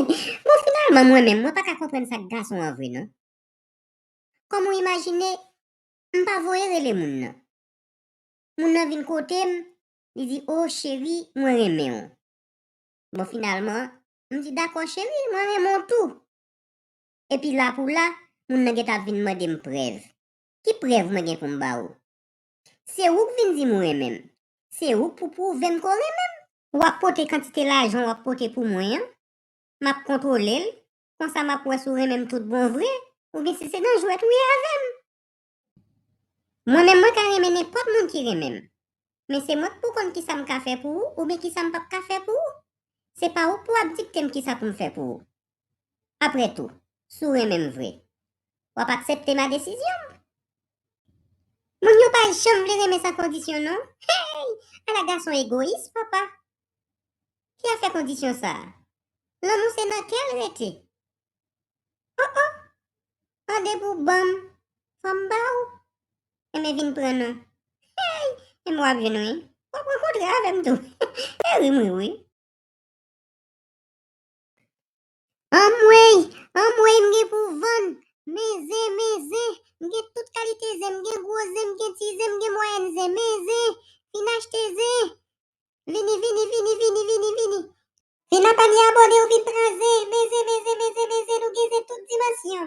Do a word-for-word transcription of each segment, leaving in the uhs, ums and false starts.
Bon, finalman, mwen menm, mwen pa ka konprann sa k gason an vre, non. Kòm ou imajine, m pa voye rele moun nan. Moun nan vin kote m, li di, "O, cheri, mwen renmen w." Bon, finalman, m di, "Dakò, cheri, mwen renmen w tou." Epi la pou la, moun nan gentan ap vin mande m prèv. Ki prèv mwen gen pou m ba ou? Se ou k vin di m ou renmen m. Se ou k pou pwouve m ke w renmen m. W ap pote kantite lajan w ap pote pou mwen an. M ap kontwole l. Konsa m ap wè si w renmen m tout bon vre, oubyen si se nan jwèt ou ye avè m. Mwen menm, mwen ka renmen nenpòt moun ki renmen m. Men se mwen k pou konn kisa m ka fè pou ou, oubyen kisa m p ap ka fè pou ou. Se pa ou k pou ap dikte m kisa pou m fè pou ou. Apre tou, si w renmen m vre, w ap aksepte ma desizyon? Moun yo pa janm vle renmen san kondisyon, non. Hey! Ala gason egoyis, papa! Ki afè kondisyon sa a? Lanmou se nan kè l rete. Oh, oh! Mande pou ban m, fò m ba ou. Enben, vin pran non. Hey! Enben, w ap jwenn, wi. W ap rankontre avè m tou. E ri m ri, wi. Anmwey, anmwey, m gen pou vann. Men zen, men zen. M gen tout kalite zen. M gen gwo zen, m gen ti zen, m gen mwayèn zen. Men zen, vin achte zen. Vini, vini, vini, vini, vini, vini. Vin nan panye abòne ou vin pran zen. Men zen, men zen, men zen, men zen, men zen, nou gen zen tout dimansyon.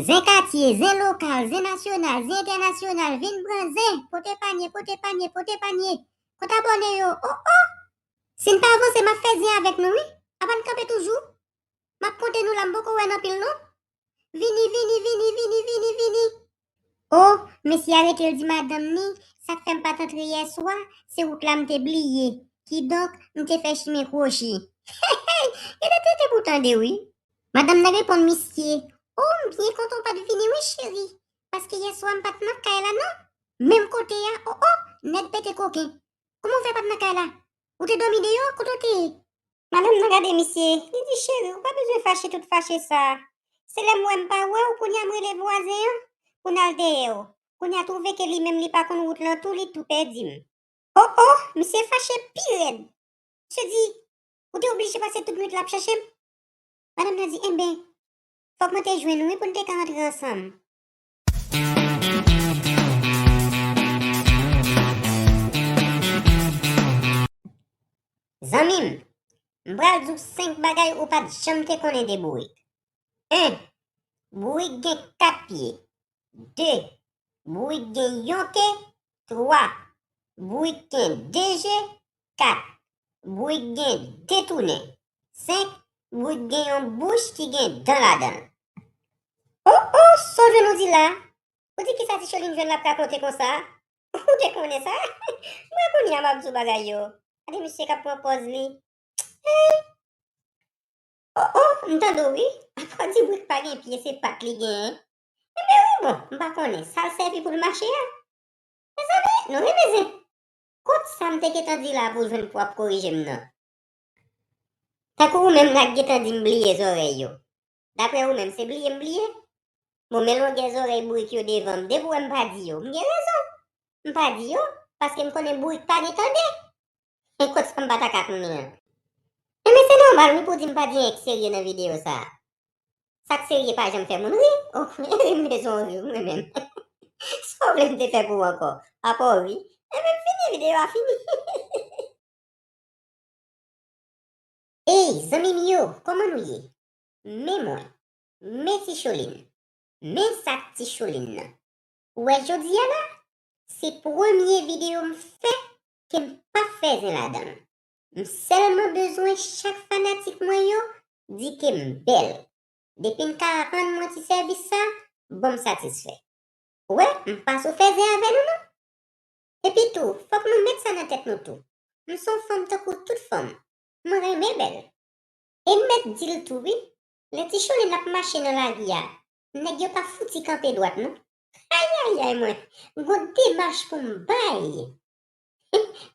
Zen katye, zen lokal, zen nasyonal, zen entènasyonal, vin pran zen. Pote panye, pote panye, pote panye. Kot abòne yo? Oh, oh! Si n pa avanse, m ap fè zen avèk nou, wi. Apa n kanpe toujou? M ap konte nou la, m poko wè n anpil, non. Vini, vini, vini, vini, vini, vini. O, mesye a rete l di madanm ni, sa k fè m pa t antre yè swa, se wout la m te bliye. Kidonk, m te fè chimen kwochi. Gade tenten pou tande, wi. Madanm nan reponn misye, o, m byen kontan w pa t vini, wi, cheri. Paske yè swa m pa t nan kay la, non. Menm kote a, o, o, nèg pete koken. Kòman w fè pa t nan kay la? Ou te dòmi deyò? Kote w te ye? Madanm nan gade misye, li di, cheri, ou pa bezwen fache tout fache sa. Se lè m wè m pa wè w, kounye a m rele vwazen an pou n al dèyè w. Kounye a twouve ke li menm li pa konn wout lan tou, li tou pèdi m. O, o, misye fache pi rèd. Misye di, ou te oblije pase tout nwit la ap chache m? Madanm nan di, enben, fòk mwen te jwenn ou wi pou n te ka antre ansanm. Zanmi m, m pral di w senk bagay ou pa t janm te konnen de bourik. En, bourik gen kat pye. De, bourik gen yon ke. Twa, bourik gen de je. Kat, bourik gen de tounen. Senk, bourik gen yon bouch ki gen dan ladan l. O, o, sa w jwenn ou di la? Ou di kisa Ti Cholin jwenn l ap rakonte konsa? Ou te konnen sa? Mwen kounye a m ap di w bagay yo. Gade misye k ap pran pòz li. Hey! O, o, m tande w wi. Apa w di bourik pa gen pye, se pat li genyen? Enben wi, bon, m pa konnen. Sa l sèvi pou l mache a? Mezanmi, nou renmen zen. Kot sa m te gentan di la pou w jwenn pou w ap korije m nan? Tankou ou menm la k gentan di m bliye zòrèy yo. Daprè ou menm, se bliye m bliye? Bon, men longè zòrèy bourik yo devan m, depi w wè m pa di yo, m gen rezon. M pa di yo, paske m konnen bourik pa gen tande. E kot sa m pa ta ka konnen an? Enben, se nòmal wi pou w di m pa di anyen k serye nan videyo sa a. Sa k serye pa janm fè moun ri. O, ri m bezwen w ri, mwen menm. Sa w vle m te fè pou w ankò? Apa w ri? Enben, m fini, videyo a fini. Ey, zanmi m yo, kòman nou ye? Men mwen, men Ti Cholin, men sa k Ti Cholin nan. Ou wè jodi a la, se premye videyo m fè ke m pa fè zen ladan l. M sèlman bezwen chak fanatik mwen yo di ke m bèl. Depi n ka rann mwen ti sèvis sa, bon m satisfè. Ou wè, m pa sou fè zen avè nou non. Epi tou, fòk nou met sa nan tèt nou tou. M se yon fanm tankou tout fanm. M renmen bèl. E m mèt di l tou wi, lè Ti Cholin ap mache nan lari a, nèg yo pa fouti kanpe dwat non. Ayayay mwen, gon demach pou m bay.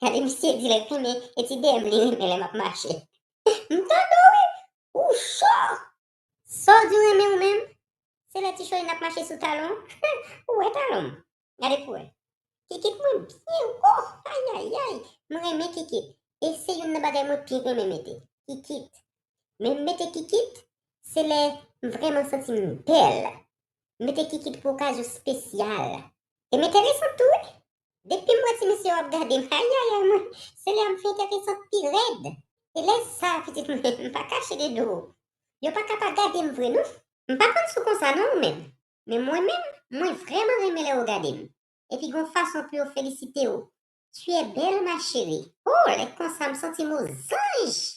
Gade misye di l renmen, e ti dèyè m li renmen lè m ap mache. M tande w wi, ou cho! Sa w di w renmen w menm? Se lè Ti Cholin ap mache sou talon? Ou wè talon m? Gade pou wè. Kikit mwen byen wo. Ayayay. M renmen kikit. E se youn nan bagay mwen pi renmen mete. Kikit. Men m mete kikit, se lè m vrèman santi m bèl. M mete kikit pou okazyon espesyal. E m enteresan tou, wi. Depi m wè ti mesye yo ap gade m, ayayay mwen, se lè a m fè enteresan pi rèd. E lè sa, pitit mwen, m pa kache de do. Yo pa ka pa gade m vre, non. M pa konn si w konsa, non, ou menm. Men mwen menm, mwen vrèman renmen lè yo gade m. Epi gen yon fason pou yo felisite w. Tu es belle, ma chérie. Oh, lè konsa, m santi m ozanj.